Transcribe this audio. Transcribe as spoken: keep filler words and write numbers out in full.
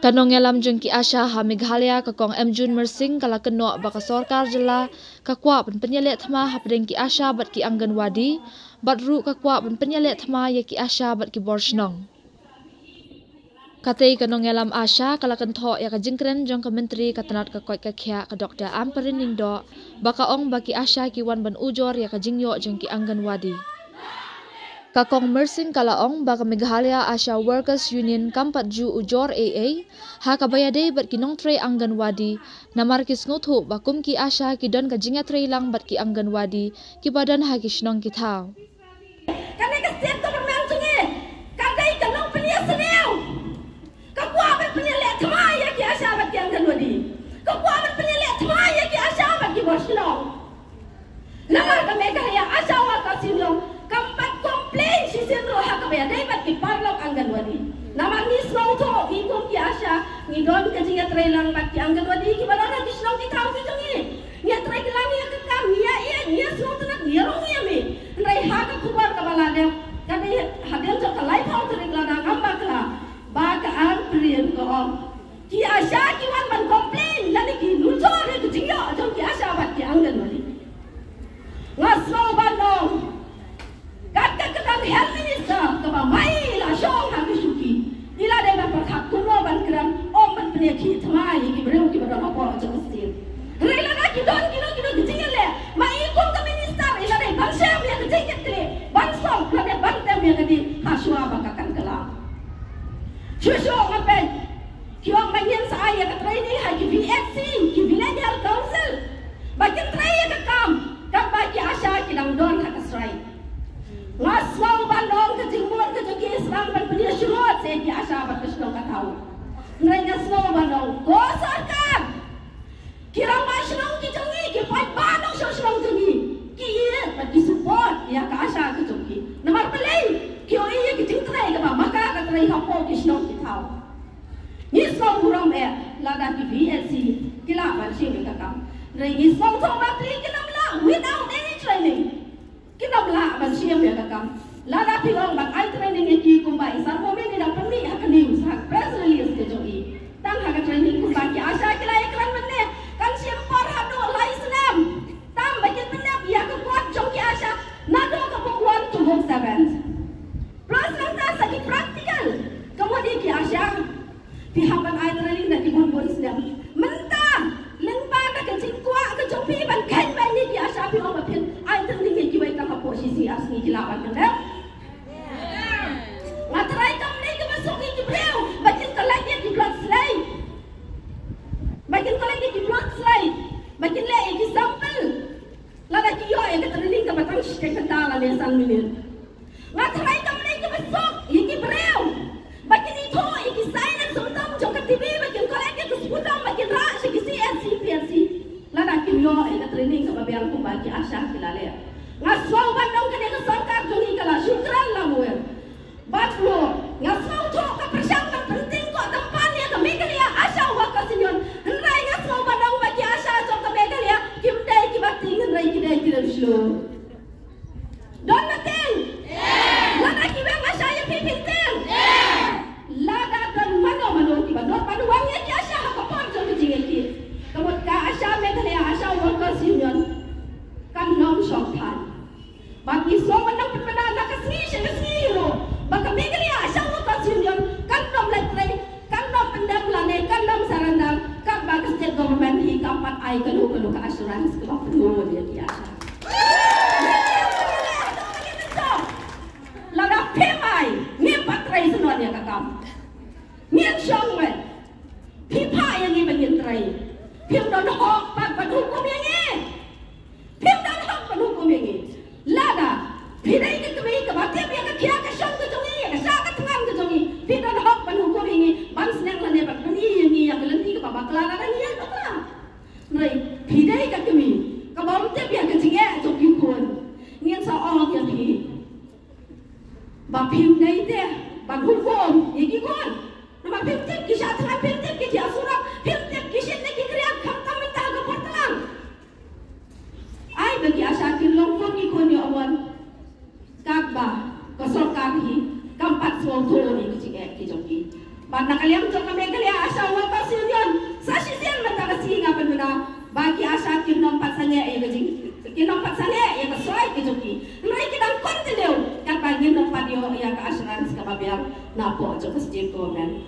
Ka nongïalam jong ki ASHA ha Meghalaya, ka Kong Emjun Mersing, ka la kynnoh ba ka sorkar jylla ka kwah ban pynïaleh thma hapdeng ki ASHA bad ki Anganwadi, bad ruh ka kwah ban pynïaleh thma ïa ki ASHA bad ki bor shnong. Katei ka nongïalam ASHA ka la kynthoh ïa ka jingkren jong ka Myntri ka tnat ka koit ka khiah, ka Doktor Ampareen Lyngdoh, ba ka ong ba ki ASHA ki wan ban ujor ïa ka jingïoh jong ki Anganwadi. Ka Kong Mersing ka la ong ba ka Meghalaya ASHA Workers Union kam pat ju ujor ei ei ha kaba ïadei bad ki nongtrei Anganwadi, namar ki sngewthuh ba kum ki ASHA ki don ka jingïatreilang bad ki Anganwadi kiba don ha ki shnong ki thaw. Kane ka state government jong ngi ka dei ka nongpynïasniew. Ka kwah ban pynïaleh thma ïa ki ASHA bad ki Anganwadi. Ka kwah ban pynïaleh thma ïa ki ASHA bad ki bor shnong. Namar ka Meghalaya ASHA Workers Union kam pat complain shisien ruh ha kaba ïadei bad ki paralok Anganwadi. Namar ngi sngewthuh ngi kum ki ASHA ngi don ka jingïatreilang bad ki Anganwadi kiba don ha ki shnong ki thaw ki jong ngi. Ngi ïatreilang ïa ka kam, ngi ïa ïeit, ngi ïa sngewtynnat, ngi ïa rung ïa mih. Hynrei ha ka khubor kaba la dep, ka dei hadien jong ka laiphew tarik lada ngam bakla, ba ka Ampareen ka ong, ki ASHA ki wan ban complain lane ki nujor ïa ka jingïoh jong ki ASHA bad ki Anganwadi. Nga sngew ban ong, kat ka kyrdan Health Minister kaba mai la shong ha ka shuki, i la dei ban pyrkhat kumno ban kren, ym ban pynïakhih thma ïa ki briew kiba don hapoh jong ka state. Hynrei lada ki don kino kino ki jingïaleh, ma i kum ka minister i la dei ban shem ïa ka jingkitkhlieh, ban song lane ban tem ïa ka ding ha shuwa ba ka kan kylla. Shuh shuh nga peit, ki ong ba ngin sa ai ïa ka training ha ki VHC, ki Village Health Council, ba kin trei ïa ka kam katba ki ASHA ki dang don ha ka strike. Nga sngew ban ong ka jingmut ka jong ki sdang ban pynïasyrut sha ki ASHA bad ka shnong ka thaw. Hynrei nga sngew ban ong ko sorkar, ki rangbah shnong ki jong ngi, ki paidbah nongshong shnong jong ngi, ki ïeit bad ki support ïa ka ASHA ka jong ki. Namar balei? Ki ïohi ïa ki jingtrei kaba ma ka ka trei hapoh ki shnong ki thaw. Ngi sngewburom eh lada ki VHC ki lah ban shim ïa ka kam. Hynrei ngi sngewthuh ba phi kin ym lah without any training. Kin ym lah ban shim ïa ka kam. Lada phi ong ban ai training ïa ki kumba i Sir Momin i dang pynmih ha ka news, ha ka press release ka jong i. Tang ha ka training kumba ki ASHA ki la ïakren mynne, kan shim por haduh lai snem tam ba kin pyndep ïa ka kot jong ki ASHA naduh ka form one to form seven. Plus nangta sa ki practical ka mut ïa ki ASHA. Phi hap ban ai training da ki bun bun snem. Mynta lyngba da ka jingkwah ka jong phi ban kheiñ beiñ ïa ki ASHA, phi ong ba phin ai training ïa kiwei tang hapoh shi sngi ar sngi ki lah ban pyndep? Nga trai kam dei kaba suk ïa ki briew ba kin collect ïa ki blood slide, ba kin collect ïa ki blood slide, ba kin leh ïa ki sample. Lada ki ïoh ïa ka training kaba tang shiteng kynta lane san minit. Nga trai kam dei kaba suk ïa ki briew ba kin ithuh ïa ki sign and symptom jong ka TB, ba kin collect ïa ka sputum, ba kin rah sha ki CHC, PHC. Lada kim ïoh ïa ka training kaba biang kumba ki ASHA ki la leh. Nga sngew ban ong kane ka sorkar jong ngi ka la shu kren lamwir. Bad ruh nga sngewthuh ka pyrshang ban pynting koh tympan ïa ka Meghalaya ASHA Workers Union. Hynrei nga sngew ban ong ba ki ASHA jong ka Meghalaya kim dei kiba ting, hynrei ki dei ki riewshlur. Don ba ting? Lada ki weng ASHA ïa phi, phin ting? Lada don mano mano kiba don ban weng ïa ki ASHA ha ka por jong ka jingïakhih, ka mut ka ASHA Meghalaya ASHA Workers Union kan ym shong than. Bad ngi sngew ban nang pynbna na ka sngi sha ka sngi ruh ba ka Meghalaya ASHA Workers Union kan ym leit trei, kan ym pyndep lane kan ym surrender katba ka state government hi kam pat ai kano kano ka assurance kaba pynlong ïa ki ASHA. Lada phim ai, ngim pat trei shuh ïa ka kam. Ngin shong wei. Phi phah ïa ngi ba ngin trei. Phim don hok pat ban hukum ïa ngi. Phim don hok ban hukum ïa ngi. Lada phi dei ka kmie kaba tip ïa ka khia ka shong ka jong ngi, ïa ka shah ka thngan ka jong ngi, phi don hok ban hukum ïa ngi, ban sneng lane ban pyni ïa ngi ïa ka lynti kaba bakla lada ngi ïaid bakla. Hynrei phi dei ka kmie kaba ym tip ïa ka jingeh jong ki khun. Ngin sa ong ïa phi ba phim dei te ban hukum ïa ki khun. Namar phim tip ki shah thngan, phim tip ki thiah surok, phim tip ki shit ne ki khriat, khamtam mynta ha ka por tlang. Ai ba ki ASHA kin long khun ki khun ïa u mon. Katba ka sorkar hi kam pat sngewthuh ïa ki jingeh ki jong ki. Bad na ka liang jong ka Meghalaya Asha Workers Union, sa shisien mynta ka sngi nga pynbna ba ki Asha kim nang pat sangeh ïa ka jing, kim nang pat sangeh ïa ka soi ka jong ki. Hynrei ki dang continue katba ngim nang pat ïoh ïa ka assurance kaba biang napoh jong ka state government.